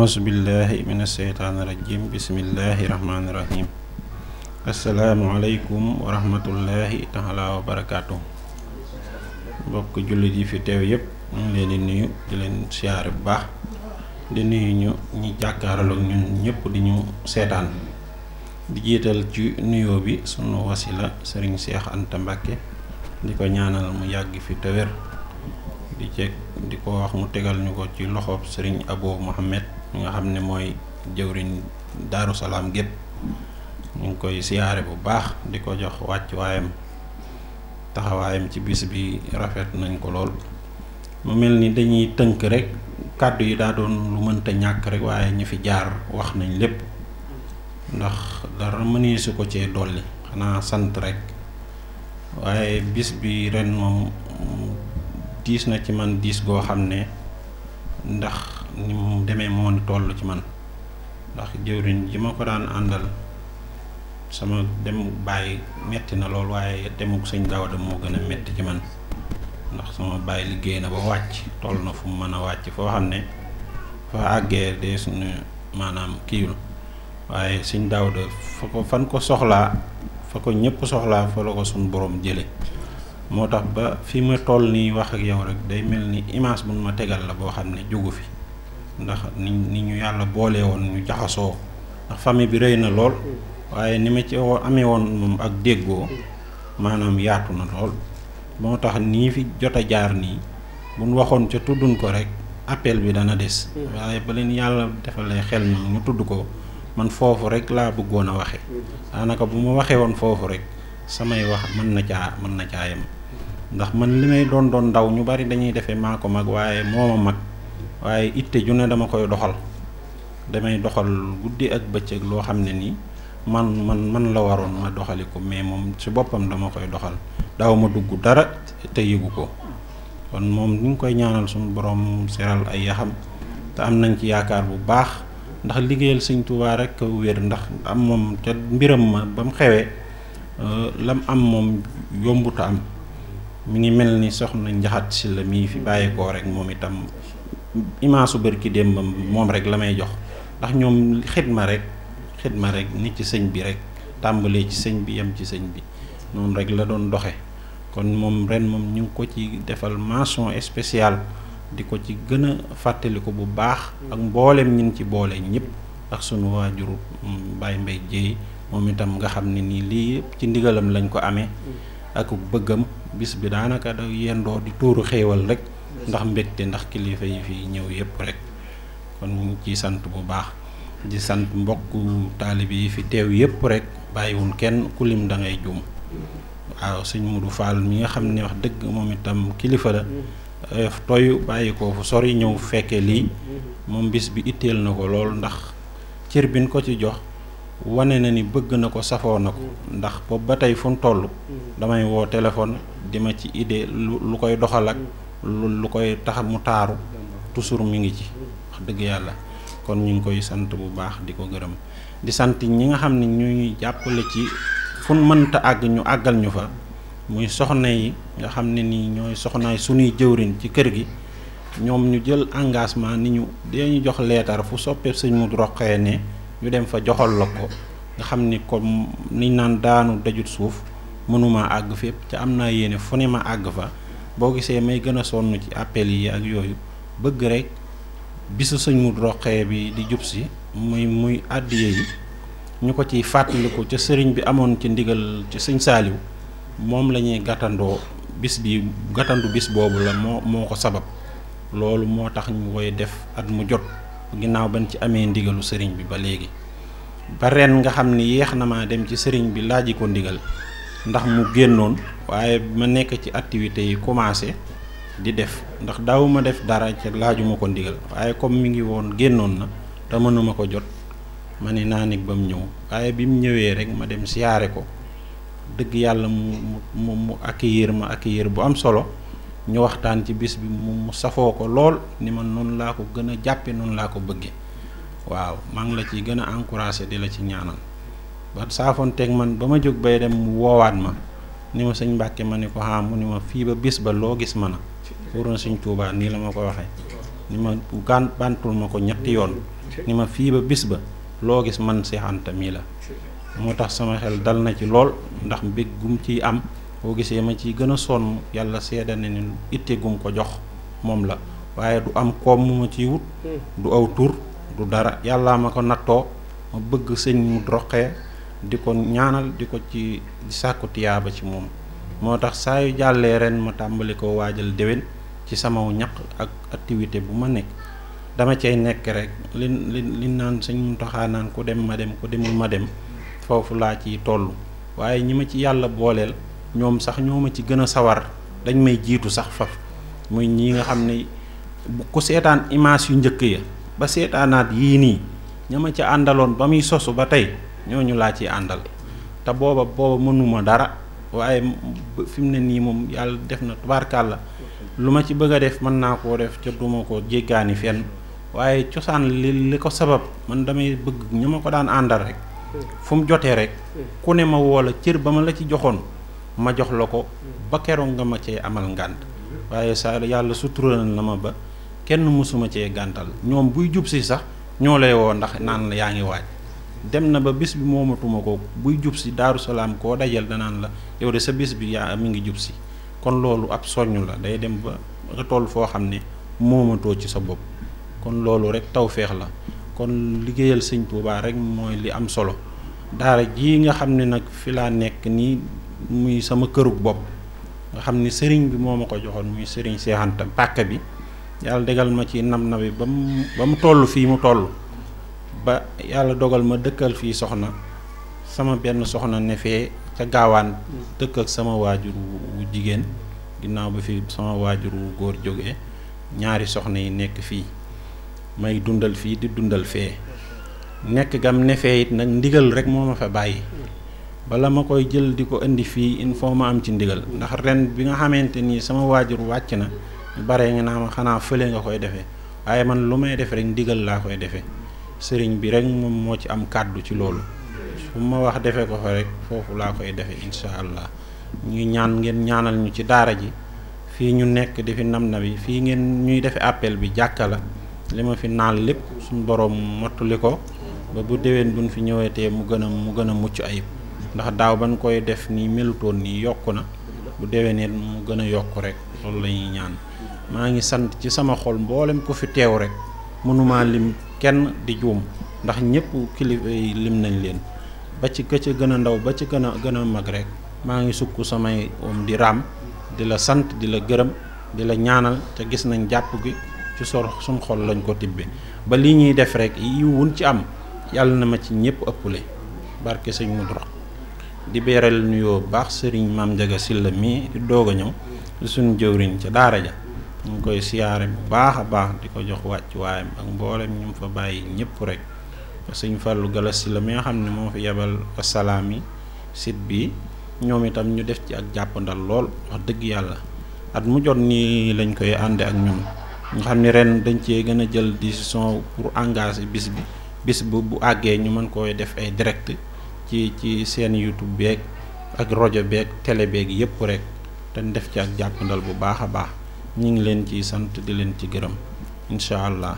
auzu billahi mina sheytaani rajim bismillahi rahmaani rahim asalaamualeykum wa rahmatullahi taala wa barakaatu. mbokk jullit yi fi teew yépp ñu ngi leen di nuyu di leen siyaare bu baax di nuyu ñi jàkkaarloog ñun ñëpp di ñu seetaan di jiital ci nuyoo bi sunu wasila sëriñ Cheikh Anta Mbàkke di ko ñaanal mu yàgg fi te wér di ko wax mu tegal ñu ko ci loxoob sëriñ Abo Mohamed mi nga xam ne mooy jëwriñ Daaru Salaam gépp ñu ngi koy siyaare bu baax di ko jox wàccuwaayam taxawaayam ci bis bi rafet nañ ko lool. mu mel ni dañuy tënk rek kàddu yi daa doon lu mënta ñàkk rek waaye ñi fi jaar wax nañ lépp ndax dara mënee su ko cee dolli xanaa sant rek waaye bis bi ren moom diis na ci man diis goo xam ne ndax ni mu demee moo ni toll ci man ndax jëwriñ ji ma ko daan àndal sama dem bàyyi metti na lool waaye demuk sëñ Daawda moo gën a metti ci man ndax sama bàyyi liggéey na ba wàcc toll na fu mu mën a wàcc foo xam ne fa àggee de suñu maanaam kiiwul waaye sëñ Daawda fa ko fan ko soxlaa fa ko ñëpp soxlaa fa la ko suñu borom jële moo tax ba fi ma toll nii wax ak yow rek day mel ni image bu ma tegal la boo xam ne jógu fi ndax ni ñu yàlla boole woon ñu jaxasoo ndax famille bi rëy na lool waaye ni ma ci amee woon moom ak déggoo maanaam yaatu na lool moo tax nii fi jot a jaar nii buñ waxoon ca tudduñ ko rek appel bi dana des waaye ba leen yàlla defalee xel na ñu tudd ko man foofu rek laa bëggoon a waxe daanaka bu ma waxee woon foofu rek samay wax mën na caa yem ndax man li may doon ndaw ñu bari dañuy defee maa ko mag waaye moo ma mag waaye itte ju ne dama koy doxal damay doxal guddi ak bëccëg loo xam ne nii man la waroon ma doxali ko mais moom ci boppam dama koy doxal daaw ma dugg dara te yëgu ko kon moom ñu ngi koy ñaanal suñu borom seral ay yaxam te am nañ ci yaakaar bu baax ndax liggéeyal sëñ Tuubaa rek ko wér ndax am moom ca mbiram ma ba mu xewee lam am moom yombuta am mi ngi mel ni soxna njaxat si la mii fi bàyyeekoo rek moom itam imaasu bërki démbam moom rek la may jox ndax ñoom xidma rek nit ci sëñ bi rek tàmbalee ci sëñ bi yem ci sëñ bi noonu rek la doon doxe kon moom ren moom ñu ngi ko ci defal mention spéciale di ko ci gën a fàttaliku bu baax ak mboolem ñin ci boole ñëpp ak sunu waajur Baye Mbaye Dieye moom itam nga xam ne nii lii yëpp ci ndigalam lañ ko amee ak bëggam bis bi daanaka da yendoo di tuuru xéewal rek ndax mbégte ndax kilifa yi fi ñëw yëpp rek kon ñu ngi ciy sant bu baax di sant mbokku taalibe yi fi teew yëpp rek bàyyiwul kenn ku lim da ngay juum waaw sëñ Modou Fall mi nga xam ne wax dëgg moom itam kilifa la toy bàyyi ko fu sori ñëw fekke lii moom bis bi itteel na ko lool ndax cër bin ko ci jox wane na ni bëgg na ko safoo na ko ndax boobu ba tey fu mu toll damay woo téléphone di ma ci idée lu koy doxal ak lu koy tax mu taaru toujours mi ngi ci wax dëgg yàlla kon ñu ngi koy sant bu baax di ko gërëm di sant ñi nga xam ne ñuy jàppale ci fu mënta àgg ñu àggal ñu fa muy soxna yi nga xam ne nii ñooy soxnaay suñuy jëwriñ ci kër gi ñoom ñu jël engagement ni ñu dañu jox leetar fu soppee sëñ mu roqee ne ñu dem fa joxal la ko nga xam ni comme niñ naan daanu dajut suuf mënuma àgg fépp ca am naa yéene fu ne ma àgg fa boo gisee may gën a sonn ci appel yi ak yooyu bëgg rek bisu sëñ mu roqee bi di jub si muy àddiye yi ñu ko ciy fàttaliku ca sëriñ bi amoon ci ndigal ci sëñ Saaliw moom la ñuy gàttandoo bis bi gàttandu bis boobu la moo ko sabab loolu moo tax ñu koy def at mu jot ginnaaw bañ ci amee ndigalu sëriñ bi ba léegi ba ren nga xam ni yéex na maa dem ci sëriñ bi laaji ko ndigal ndax mu génnoon waaye ma nekk ci activités yi commencé di def ndax daawuma def dara ca laajuma ko ndigal waaye comme mi ngi woon génnoon na te mënuma ko jot ma ne naa nekk ba mu ñëw waaye bi mu ñëwee rek ma dem siyaare ko dëgg yàlla mu accueillir bu am solo ñu waxtaan ci bis bi mu safoo ko lool ni man noonu laa ko gën a jàppe noonu laa ko bëgge waaw maa ngi la ci gën a encouragé di la ci ñaanal ba saafoonteeg man ba ma jóg bay dem mu woowaat ma ni ma sëñ Mbàkke ma ne ko mu ni ma fii ba bis ba loo gis ma na wóor na sëñ Tuubaa nii la ma ko waxee ni ma bantul ma ko ñetti yoon ni ma fii ba bis ba loo gis man Seex Anta mii la. moo tax sama xel dal na ci lool ndax mbég gum ciy am boo gisee ma ciy gën a sonn yàlla seeda na ni itte gum ko jox moom la waaye du am koom mu ma ciy wut du aw tur du dara yàllaa ma ko nattoo ma bëgg sëñ mu roqee di ko ñaanal di ko ci sàkku tiyaaba ci moom moo tax saa yu jàllee ren ma tàmbali ko waajal déwén ci samaw ñaq ak activité bu ma nekk dama cay nekk rek li naan sëñ Muntaxa naan ku dem ma dem ku demul ma dem foofu laa ciy toll waaye ñi ma ci yàlla booleel ñoom sax ñoo ma ci gën a sawar dañ may jiitu sax faf muy ñi nga xam ne ku seetaan image yu njëkk ya ba seetaanaat yii nii ña ma ci àndaloon ba muy sosu ba tey ñooñu laa ciy àndal te booba mënuma dara waaye fi mu ne nii moom yàlla def na tubaarkàlla lu ma ci bëgg a def mën naa koo def ca duma ko jéggaani fenn waaye cosaan li ko sabab man damay bëgg ña ma ko daan àndal rek fu mu jotee rek ku ne ma woo la cër ba ma la ci joxoon ma jox la ko ba keroog nga ma cee amal ngànt waaye sa yàlla sutural na ma ba kenn mësuma cee gàntal ñoom buy jub si sax ñoo lay woo ndax naan la yaa ngi waaj dem na ba bis bi moomatuma ko buy jub si Daaru Salaam koo dajal danaan la yow de sa bis bi yaa mi ngi jub si kon loolu ab soññ la day dem ba nga toll foo xam ne moomatoo ci sa bopp kon loolu rek tawféex la kon liggéeyal sëñ Tuubaa rek mooy li am solo daara jii nga xam ne nag fi laa nekk nii muy sama kërug bopp nga xam ni sëriñ bi moo ma ko joxoon muy sëriñ Seex Anta pàkk bi yàlla degal ma ci nam bi ba mu toll fii mu toll ba yàlla dogal ma dëkkal fii soxna sama benn soxna ne fee ca gaawaan dëkk ak sama waajur wu jigéen ginnaaw ba fi sama waajur wu góor jógee ñaari soxna yi nekk fii may dundal fii di dundal fee nekk gam ne fee it nag ndigal rek moo ma fa bàyyi bala ma koy jël di ko indi fii il faut ma am ci ndigal ndax ren bi nga xamante ni sama waajur wàcc na bare nga naa ma xanaa fële nga koy defee waaye man lu may def rek ndigal laa koy defee sëriñ bi rek moom moo ci am kàddu ci loolu su ma wax defee ko fa rek foofu laa koy defee incha allah ñuy ñaan ngeen ñaanal ñu ci daara ji fii ñu nekk di fi nam na bi fii ngeen ñuy defe appel bi jàkka la li ma fi naan lépp suñu boroom mottali ko ba bu déwén buñ fi ñëwetee mu gën a mucc ayib ndax daaw ban koy def nii melutoon nii yokku na bu déwénee mu gën a yokk rek loolu la ñuy ñaan maa ngi sant ci sama xol mboolem ku fi teew rek mënumaa lim kenn di juum ndax ñëpp kilifa yi lim nañ leen ba ci ka ca gën a ndaw ba ci gën a mag rek maa ngi sukk samay di raam di la sant di la gërëm di la ñaanal te gis nañ jàpp gi ci suñ xol lañ ko tibbe ba lii ñuy def rek yi wun ci am yàlla na ma ci ñëpp ëppule barke sëñ Mudu Rox di beeral nuyoo baax sëriñ Maam Njaga Silla mii di doog a ñëw di suñ jëwriñ ca daara ja ñu ngi koy siyaare bu baax a baax di ko jox wàcc waayam ak mboolem ñu fa bàyyi ñëpp rek sëñ Fàllu Galas Silla mi nga xam ne moo fi yebal Assalaamy site bi ñoom itam ñu def ci ak jàppandal lool wax dëgg yàlla at mu jot nii lañ koy ànde ak ñun nga xam ne ren dañ cee gën a jël décision pour engager bis bu àggee ñu mën koy def ay direct ci seen YouTube beeg ak rajo beeg télé beeg yëpp rek te def ci ak jàppandal bu baax a baax ñu ngi leen ci sant di leen ci gërëm incha allah